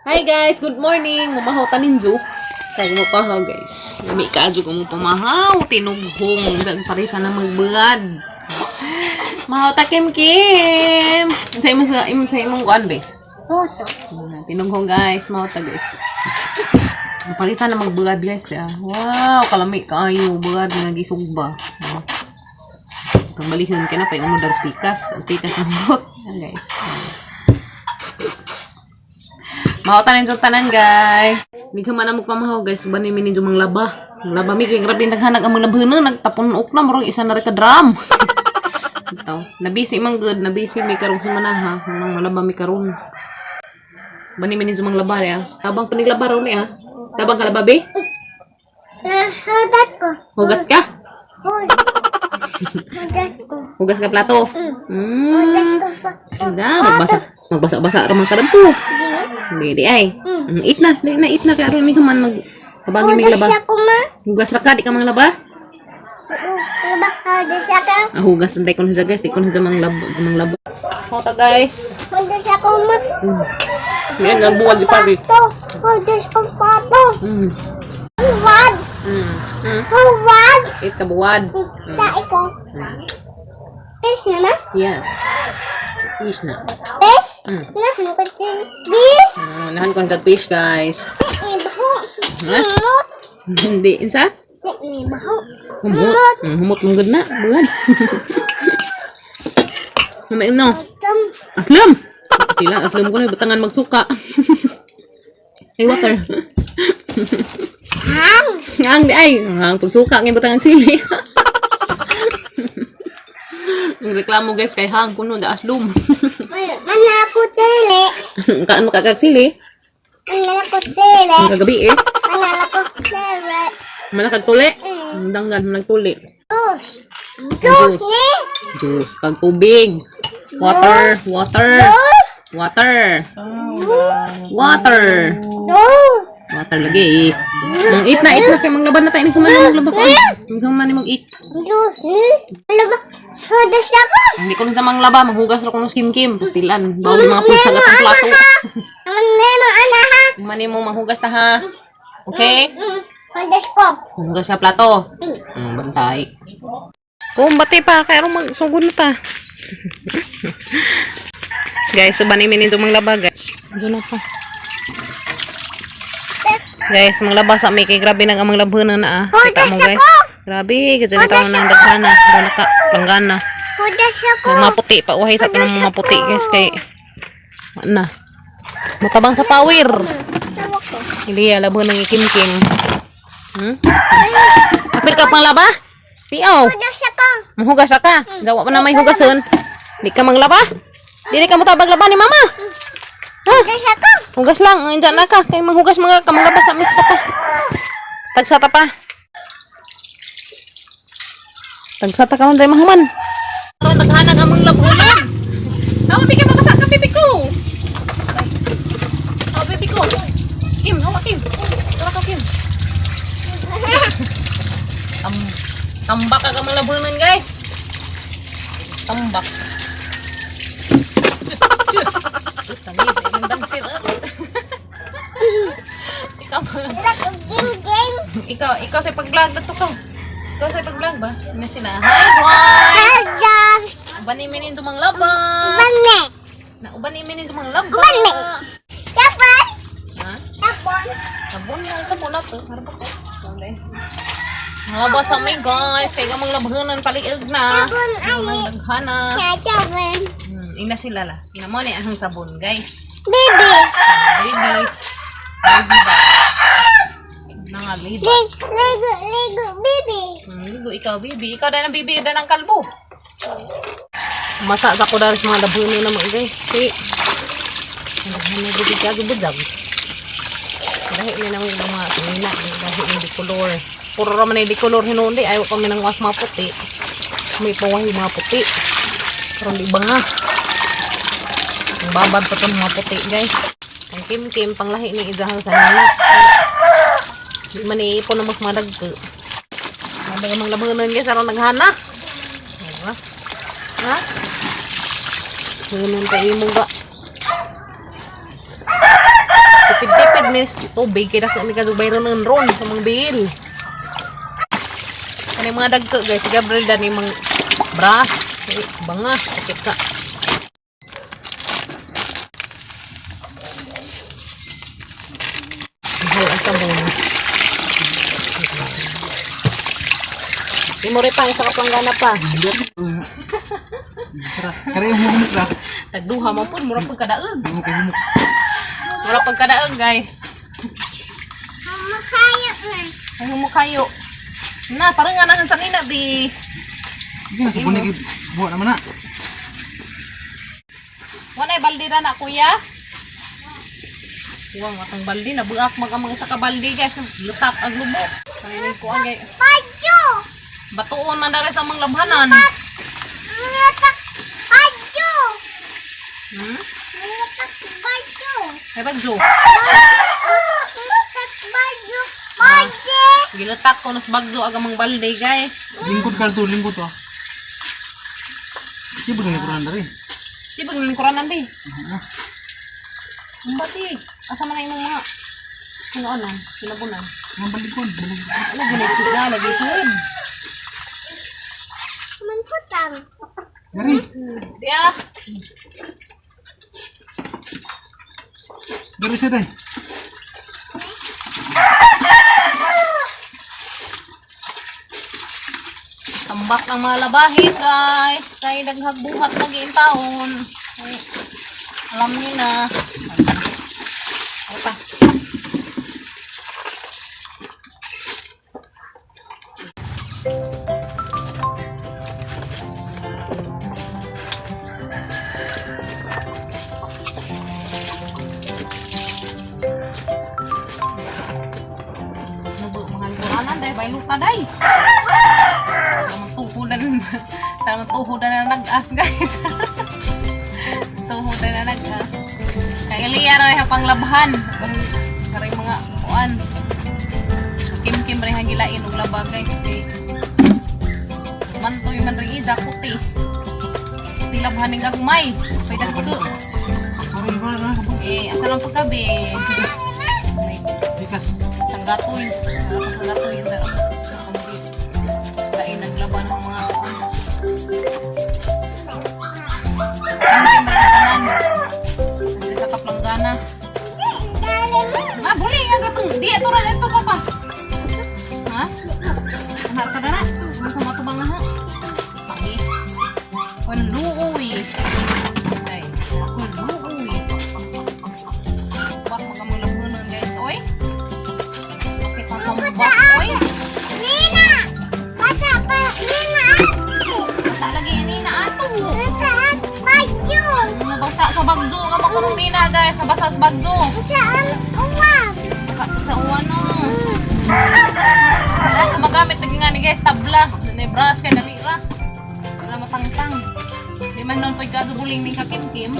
Hi guys, good morning. Mamahaw ta ninjo. Kay mo pahaw, guys. Lami ka mo pamahaw, tinughong dag parisa na magbuad. Mahaw ta, Kim Kim. Unsa imo sa imo sa imong kuan be? Puto. Tinughong, guys, mahaw ta, guys. Parisa na magbuad, guys. Ah. Wow, kalami kaayo buad nga gisugba. Pagbalihin ka na pa yung unod pikas. Ang pikas ng humot. Yan, guys. Mahaw tanan yung tanan, guys. Hindi ka man mo pamahaw, guys. Uban ni minidyo mang laba. Ang laba mi kay grabe naghanag ang mga labhana, nagtapon ok na murag isa na ra ka drum. Ito, nabisi man good, nabisi mi karong sumana ha. Nang malaba mi karon. Bani minidyo mang laba ya. Tabang paniglaba raw ni ah. Tabang ka laba be? Hugat ko. Hugat ka? Huy. Hugas ko. Hugas ka plato. Hugas ko pa. Da, magbasa, magbasa-basa ra man ka to. Di. Hindi di ay. Eat na, di na eat na kay aron ni ka man mag habangin mig Hugas laba. ako ma. Hugas ra ka, di ka mang laba? Laba. Hugas ako. Ah, hugas lang tayo kun guys, di kun sa mang lab, mang laba. Hota, guys. Hugas ako ma. Yan ang buwag di pari. Pato. Hugas ko pato. Huwag. Huwag. Eat ka buwad. Tae ko. Fish na ma? Yes. Fish na. Fish? Mm. Nahan ko din. Fish? Nahan ko sa fish, guys. Ni baho. Ha? Humot. Hindi insa? Ni baho. Humot. Humot mong gud na. Buwad. Mamay no. Tam. Aslam. Tila aslam ko na butangan magsuka. Ay, water. Hang. Ang di ay, ang pagsuka ngay butangan sili. Ang reklamo, guys, kay hang kuno da aslum. Mana ako tele. Kaan makakag sili? Mana ako tele. Ang kagabi eh. Mana ako tele. Malakag tuli. Ang danggan nagtuli. Juice. Juice ni. Juice kag tubig. Water, water. Juice. Water. Water. Juice. Water lagi eh. Mang eat na, eat na kay manglaban na tayo ni kuman maglaba ko. Hanggang man ni mag-eat. Juice ni. Ano ba? Hudas ako. Hindi ko na sa manglaba, manghugas ra ko ng kim kim. Putilan, bawal mga pulsa gatong plato. Naman nemo ana ha. Mani mo manghugas ta ha. Okay? Hudas ko. Hugas ka plato. Bantay. Kung bati pa, kaya ro magsugod na ta. Guys, suban ni minito manglaba, guys. Diyan na pa. Guys, manglaba sa mi kay grabe nang amang labhanan na ah. Kita mo, guys. Grabe, kasi nito nang daghana, doon ka planggana. Hudas ako. Maputi pa uhay sa tanang maputi, guys, kay na. Matabang sa power. Tawa ko. Hindi labhan ng ikimkim. Apil ka pang laba? Tiaw. Hudas ako. Muhugas ka. Jawa pa na may hugason. Di ka manglaba? Dili ka mo tabag laba ni mama. Ha? Hudas ako. Hugas lang. Ngayon na ka. Kay manghugas mga ka manglaba sa mis ka pa. Tagsata pa. Tagsata ka man dre mahuman. Naghanag ang mga labunan. Awa bi ka mabasa ka pipi ko. Awa pipi ko. Kim, awa Kim. Awa ka Kim. Tambak ang mga labunan, guys. Tambak. Tangin, dancer. Ikaw ba? Ging ging. Ikaw sa pag-vlog na to ka. Ikaw sa pag-vlog ba? Ano sila? Hi, guys! Hudas. Uban ni minin tumang laba. Bane. Na uban ni minin tumang laba. Bane. Tapon. Ha? Tapon. Sabon na, sabon na to. Harap ko. Sabon. Mga laba sa may guys, kay gamang labhanan paliig na. Sabon Ang ani. daghana. Tapon. Ina sila la. Ina mo ni ang sabon, guys. Baby. Babies. Baby ba? Nangalib. Ligo, ligo, ligo, baby. Ligo ikaw, baby. Ikaw dahil ang baby, dahil ang kalbo. Masa sa ko dahil sa mga labuno naman, guys. Kaya, ang na baby ka, gubudag. Dahil na naman yung mga tumina. Dahil yung di color. Puro raman yung di color hinundi. Ayaw kami ng was mga puti. May pawahi mga puti. Pero di ba nga? Ang babad pa itong mga puti, guys. Ang kim-kim, panglahi ni Izahan sa nana. Di man iipon na mas madagko. Madaga mang labanan, guys, aron naghana. Diba? Ha? Ganun pa imo ga. Tipid-tipid miss tubig kay dako ni kadugay ron ron sa mga bill. Kani mga dagko guys, si Gabriel dani mang brass. Eh, banga, sakit ka. Mahal ang sabon. Imo rin pa, isa ka planggana pa. Kare yung humok ra. Nagduha man po, mura pag kadaog. Humok humok. Mura pag kadaog, guys. Makayo na. Ay, humukayo. Na, parang nga nahan sa nina, bi. Sige na sa bunig buhat naman na. Wala balde na na, kuya. Kuwang atong balde, nabuak mag ang mga isa ka balde, guys. Lutak ang lubok. Ay, ko ang gay. Badyo! Batuon man dara sa mga labhanan. Mga badyo! Hmm? Mga badyo! Ay, bagyo. Mga badyo! Badyo! Gilutak ko nas bagyo ang mga balde, guys. Lingkod ka to, lingkod to. Sige bunig ni kuran dari. Di ba nalingkuranan, bi? Ang bati. Asa man na imong mga kinoonan, kinabunan. Ang balikon, balikon. Ano ginigsid na, lagi sud. Manputang. Dari. Di ah. Dari siya day. Tambak ang mga labahin, guys. Kay daghagbuhat lagi in taon. Ay, alam niyo na. Ano pa? Nubo, mahal ko anan, dahil baylo ka, day. Tamang tuhudan. Tamang tuhudan na nag-as, guys. Tuhudan na nag-as. Kay Elia ra yung panglabhan. Kung karay mga kuan. Kim-kim rin gilain og laba, guys. Kay mantoy man rin jakot eh. Tilabhan ning gagmay. Kay dagko. Kare yung kuran na. Eh, asa lang pagkabi. May Bikas. sanggatoy. Sanggatoy yun daw. Kain naglaban ng mga kuan. Ang tanan. Kasi sa kaplanggana. Ah, buli nga gatong. Di ato ra ito papa. Ha? Anak ka dara. Ano ka matubang ha? Pagi. Kun luoy. Ay, kun luoy. Bak magamong labunon guys, oy. Bakit ang pambak, oy? Nina! Bata pa! Nina! Ate! Basta lagi ini na ato. Bata at badyo! Nabasa sa bagyo nga makunong nina guys, nabasa sa bagyo. Saan uwang? Sa uwan no. Wala ka magamit lagi nga ni guys tabla, ni brass kay dali ra. Wala matangtang. Di man noon pag kaguling ni kakimkim.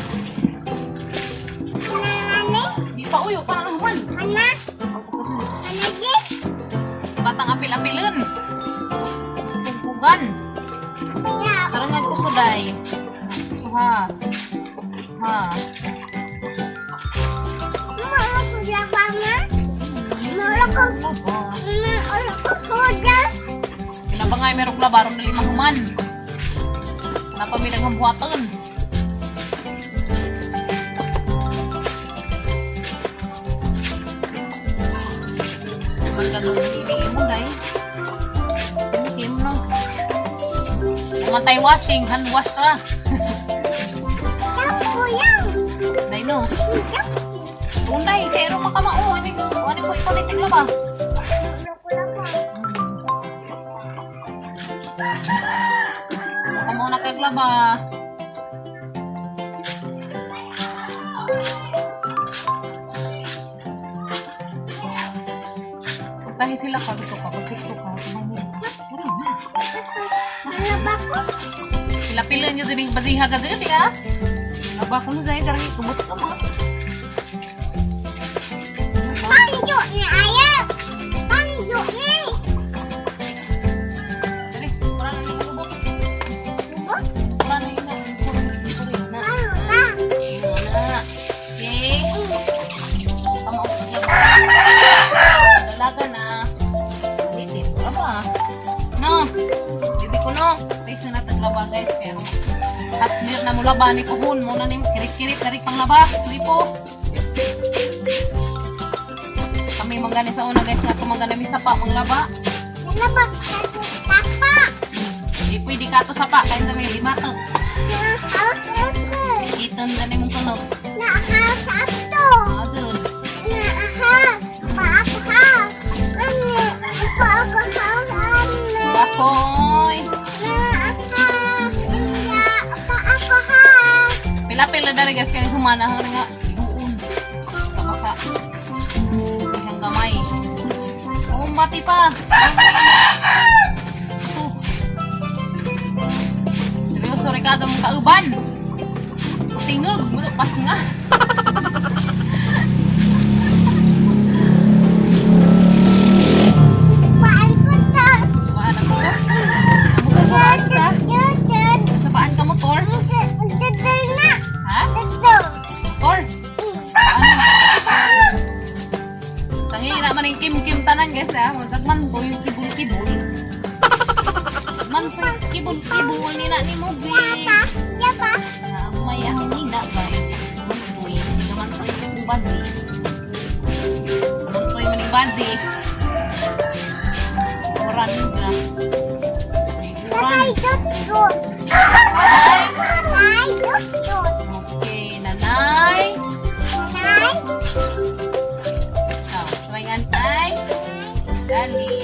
Nani? Di pa uyo pa na human. Ana? Ana di? Batang apil-apilon. Tugpugan. Ya. Tara nga kusuday. Suha. Ha. Mama sudah bangun. Mama ko. Laba. Mama ko sudah. Kinabangay merong laba ron na lima human. Napamilang ang buhaton. Magkagawin ni mo day. Kim no. Namatay washing, hand wash ra. Sampo yang. Day no. Tunay, pero makamao. Ano ano po ikaw na ba? Makamao na kaglaba. Dahil sila ka, dito ka, pag-tiktok ka, Ano ba ko? Sila pila niya din basiha ka dito, ya. Laba ko na dahil karang tumot ka mo. Pangyo ni ayah. Pangyo ni. Dali, wala na yung lubot. Lubot? Wala na yun na. Na. Ano na? Na. Okay. Tama Dalaga na. Litit. Laba. No. Bibi ko no. Taste na taglaba, guys. Kaya haslir na mo laba ni puhon. Muna ni kirit-kirit dari pang laba. Lipo. Kami manggani sa una, guys, nga tumangga nami sa pa mang laba. Laba. Tapa. Di pwede ka to sa pa kaya kami limatot. Na house ako. Kitan na nimong kunot. Na house ato. Ah, dun. Na house. Pa ako house. Ano? Pa ako house. Ano? Bakoy. Na house. Iya. Pa ako house. Pila-pila dali, guys, kaya humana hanggang nga iguon. Sa basa. Isang kamay. Umati pa. Oh. Seryoso, Ricardo, mong kauban. Tingog, mo pas nga. Paan ko to? Paan ang motor? Ang motor ko ba ka? Dudud. Sa paan ka motor? Dudul na. Ha? Dudul. Motor? Paan? Sangi na man yung kim-kim tanan, guys, ha. Magdagman ko yung kibul-kibul. Man ko yung kibul-kibul ni na ni mo, bi. Yapa. Yapa. Na may ahong nina, guys. Mantoy. Hindi ka mantoy yung badzi. Mantoy man yung badzi. Oranza. Tatay Oran. dudul. Ay! Tatay dudul. Okay, nanay. Nanay. Oh, sabay nga, antay. Dali.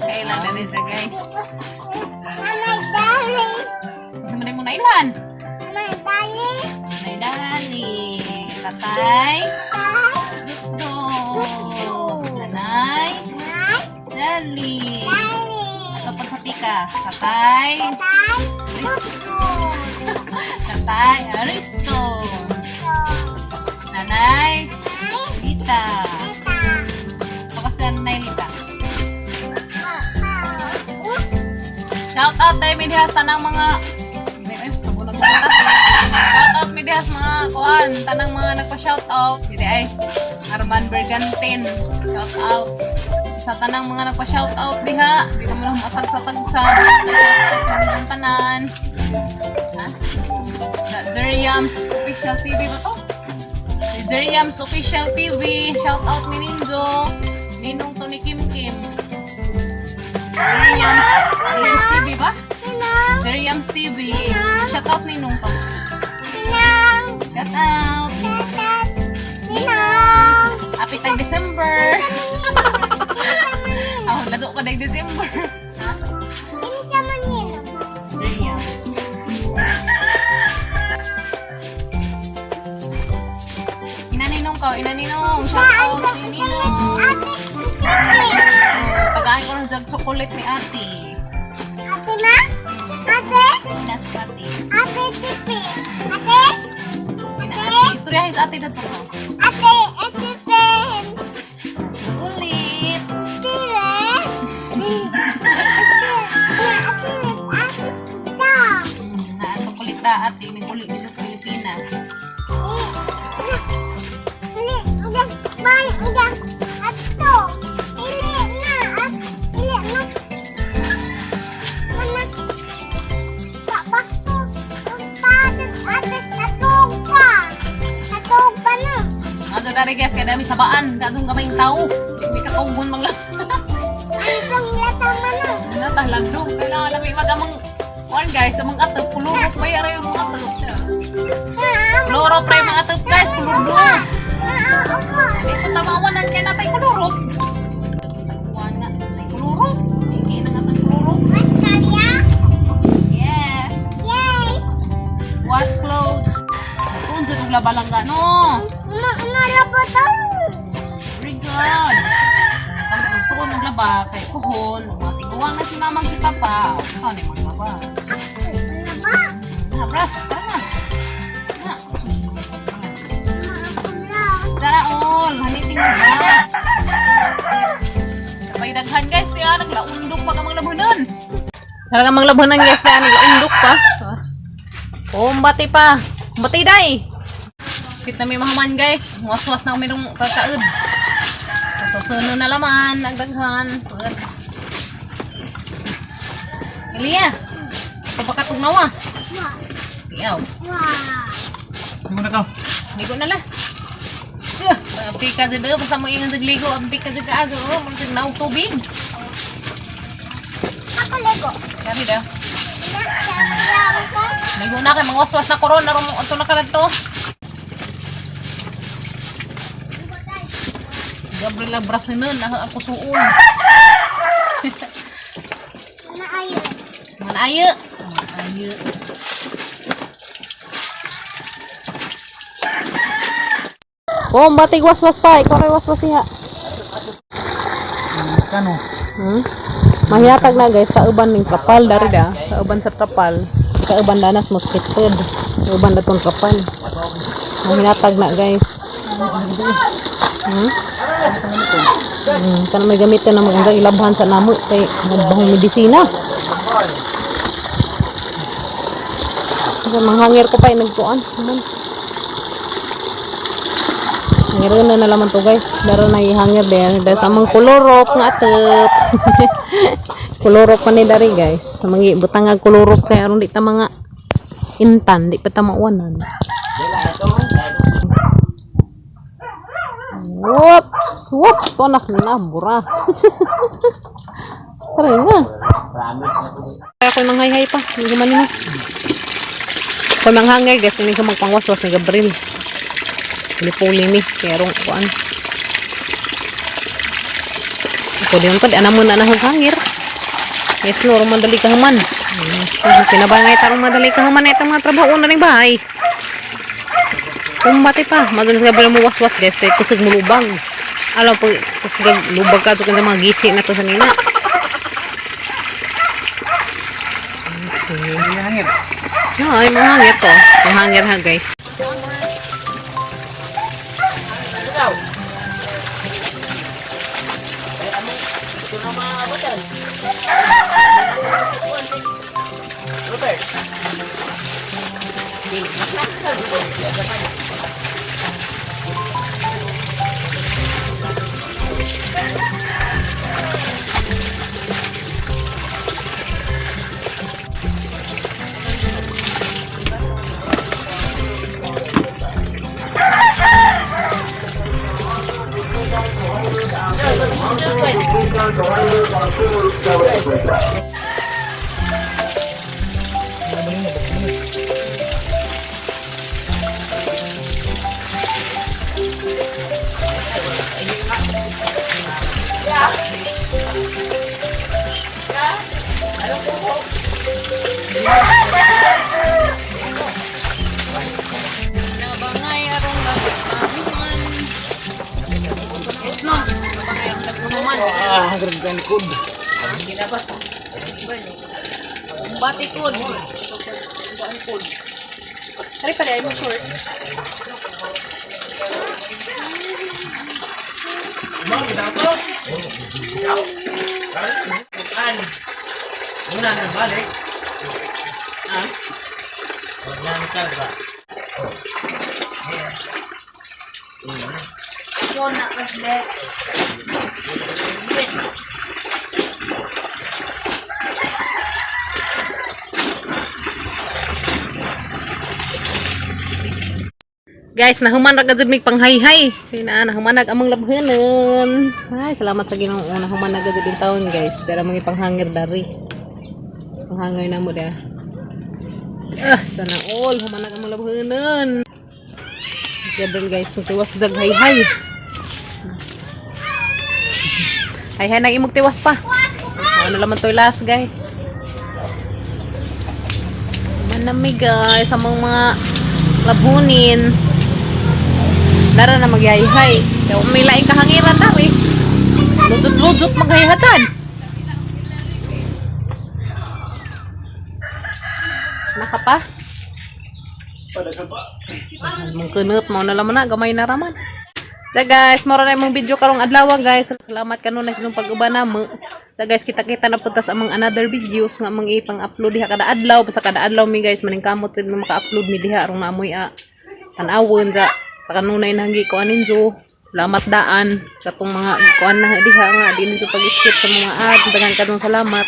Kailan na rin siya, guys. Nanay dali. Sa manay mo na ilan? Nanay dali. Nanay dali. Tatay. Tatay. Dito. Nanay. Nanay. Dali. Dali. Sa pagsapi ka. Tatay. Tatay dudul. Tatay. Aristo. Nanay. Nanay. Lita. Tita. Bakas na Nanay Lita. Shout out tayo midihas tanang mga ay, sabon nagpunta. Shout out midihas mga kuan, tanang mga nagpa-shout out. Hindi ay Arman Bergantin. Shout out sa tanang mga nagpa-shout out diha. Di naman ako matag sa tagsa. Shout out sa tanan. Ha? Sa Jeriams Official TV ba to? Si Jeriams Official TV. Shout out ni Ninjo. Ninong to ni Kim Kim. Jeriams Jeriams TV ba? Ninong. Jeriams TV. Shout out Ninong to. Ninong. Shout out. Tatay. Ninong. Happy tag December. Oh, lazo ka dag December. Ha? Ini sama Ninong. Jeriams. Inaninong ka, inaninong. Shout out ni Ninong. Ate, ate. Oh, tagaan ko ng jag chocolate ni ate. Ate ma? Ate? Inas ate. Ate tipi. Ate? Ina ate. Istoryahin sa ate na to. Ate, ate pen. Ulit. Tire. Ate, ate, ate, ta. Na chocolate ta ate. May uli dito sa Pilipinas. Ili, uga, bay, uga, ato. Ili na, at, ili na. Mana? Bakto, patat, ate, atog pa. Atog pa na. Ato dari, guys, kaya dami sabaan. Dadong kamay tao. May kakaugon mang lang. Antong lata man na. Ano talagdo? Kailangan lang may magamang kuan, guys, amang atop kulurok ba yara yung mga atop. Kulurok pa yung mga atop, guys, kulurok. Di pa tamawanan kay natay kulurok. Tagpuan na, nay kulurok. Ay kay na nga kulurok. Yes. Wash clothes. Tunjo og labalangga no. Very good. Kami magtuon og laba kay puhon, mga tiguang na si mamang si papa. Saan ni mga laba? Na brush, tara na. Na. Sana all, halitin mo ba? Kapay daghan, guys, tiya naglaundok pa ka mga labanan. Talaga mga labanan, guys, tiya naglaundok pa. Kumbati pa. Kumbati day. Kit na may mahaman, guys. Waswas na kami nung kakaud. Susunod na laman, nagdaghan. Pagkat. Elia, pabakatog nawa. Wa. Iyaw. Wa. Hindi mo na ka. Ligo na la. Tiyo, abdi ka dyan. Basta mo ingan ligo, abdi ka dyan kaago. Oh, mag naog tubig. Ako lego. Kari daw. Na, sa ko. Ligo na kay mangwaswas na korona ro mo ato na kaladto. Gabriela Brasinon, ah, ako suon. Na ayo. Manayo. Manayo. Oh, batig waswas pa. Ikaw rin waswas niya. Kano? Mahiyatag na guys, kauban ning trapal dari da. Kauban sa trapal. Kauban danas mosquito. Kauban da tong trapal. Mahinatag na guys. Kana may gamitin na maganda ilabhan sa namo kay magbahong medisina. Kasi manghangir ko pa yung nagtuan. Man. Hangir na na laman to guys. Daro na ihangir din. Dahil sa amang kulorok nga atep. Kulorok pa ni dari guys. Sa mga butang nga kulorok kay aron di ta mga intan, di pa ta mauwanan. Whoops! Whoop! Tonak na, bura. Tara nga. Kaya ako nang hay-hay pa. Hindi man nyo. Kung manghangay guys, hindi ka magpangwaswas ni Gabriel. Puli-puli ni. Kaya rong kuan. Ako din ko, di anamon na nahang hangir. Yes, no, rong madali ka human. Kinabangay tarong madali ka human itong mga trabaho na rin bahay. Kumbate pa. Madulas ka mo waswas guys. Kaya kusog mo lubag. Alam po, kusog lubag ka. Tukang sa mga gisi na to sa nina. Hindi hangir. No, ay mga hangir to. Ang hangir ha guys. Nabangay arong nagpahuman. Yes no. Nabangay arong nagpahuman. Ah, grabe ka likod. Batikod. Tari pala ay mo short. Muna na balik. Ha? Wala na ka ba? Guys, nahuman ra gud mig panghayhay. Kay naa nahuman nag among labhanon. Ay, salamat sa Ginoo. Nahuman na gud din taon, guys. Dara mga panghangir dari. Panghangir na mo da. Ah, sana all human nag among labhanon. Gabriel guys, nagtiwas zag hayhay. Hayhay nang imong tiwas pa. Ano laman to last, guys. Manami guys, among mga labunin. Dara na magyayhay. Kaya may laing kahangiran daw eh. Lujot-lujot maghayhatan. Naka pa? Mong kunot mo na laman na, gamay na raman. So guys, moro na imong video karong adlaw guys. Salamat kanunay sa inyong pag-uban namo. So guys, kita-kita na punta sa among another videos nga among ipang-upload diha kada adlaw. Basta kada adlaw mi guys, maningkamot sad mi maka-upload mi diha aron naamoy a tan-awon sa kanunay nanggi ko aninjo. Salamat daan sa katong mga kuan na diha nga di ninyo pag-skip sa mga ads. Daghan kadong salamat.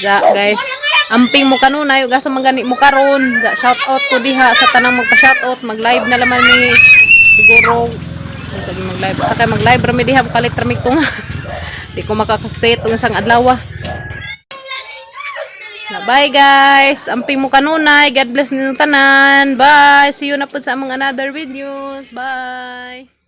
Ja, guys. Amping mo kanunay, ug asa man gani mo karon. Ja, shout out ko diha sa tanang magpa-shout out, mag-live na laman mi siguro. Ano sabi, mag-live? Basta kay mag-live ra mi diha, kalit ra mi tunga. Di ko makakaset tung isang adlaw. Na, bye guys. Amping mo kanunay. God bless ninyong tanan. Bye. See you na pud sa among another videos. Bye.